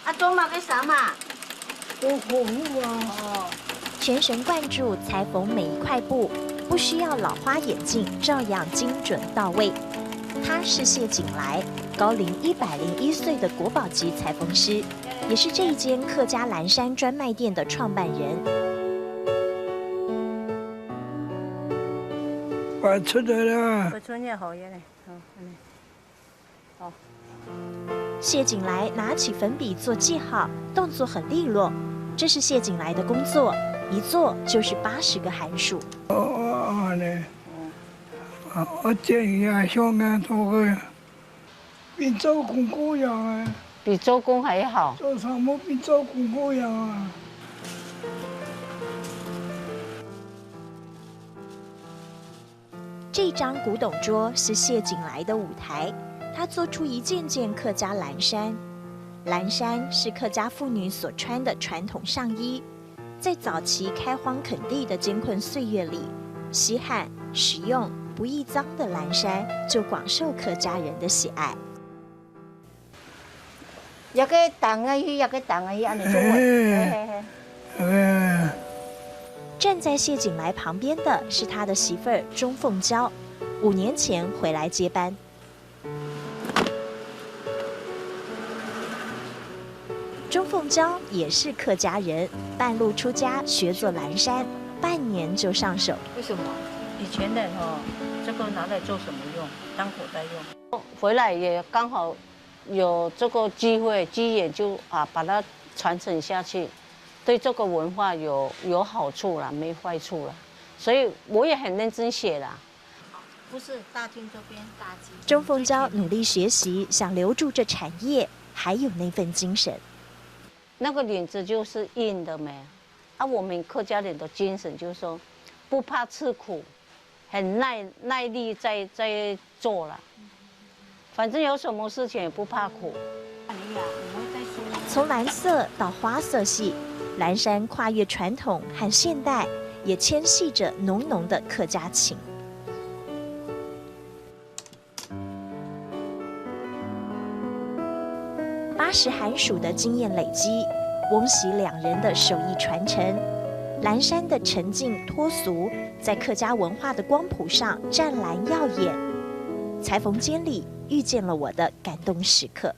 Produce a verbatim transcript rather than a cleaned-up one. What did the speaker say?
啊，做麼个衫啊？做好服啊。哦。全神贯注裁缝每一块布，不需要老花眼镜，照样精准到位。他是谢景来，高龄一百零一岁的国宝级裁缝师，也是这一间客家蓝衫专卖店的创办人。快出来啦！快出来好个嘞，好，恁呢。 谢景来拿起粉笔做记号，动作很利落。这是谢景来的工作，一做就是八十个寒暑。哦，哦，恁呢。啊，我建议啊，香港做个，比做功课样啊。比做工还好。做啥物比做功课样啊？ 这张古董桌是谢景来的舞台，他做出一件件客家蓝衫。蓝衫是客家妇女所穿的传统上衣，在早期开荒垦地的艰困岁月里，稀罕、实用、不易脏的蓝衫就广受客家人的喜爱。 一个档个去，一个档个去，恁呢做伙。嘿嘿嘿。站在谢景来旁边的是他的媳妇儿钟凤娇，五年前回来接班。钟凤娇也是客家人，半路出家学做蓝衫，半年就上手。为什么？以前人哦，这个拿来做什么用？当口袋用。回来也刚好有这个机会机缘，就啊把它传承下去，对这个文化有有好处啦，没坏处啦，所以我也很认真写啦。不是大厅这边，大厅。钟凤娇努力学习，想留住这产业，还有那份精神。那个领子就是硬的没？啊，我们客家人的精神就是说，不怕吃苦，很耐耐力在在做了。 反正有什么事情也不怕苦。从蓝色到花色系，蓝衫跨越传统和现代，也牵系着浓浓的客家情。八十寒暑的经验累积，翁媳两人的手艺传承，蓝衫的沉静脱俗，在客家文化的光谱上湛蓝耀眼。裁缝间里遇见了我的感动时刻。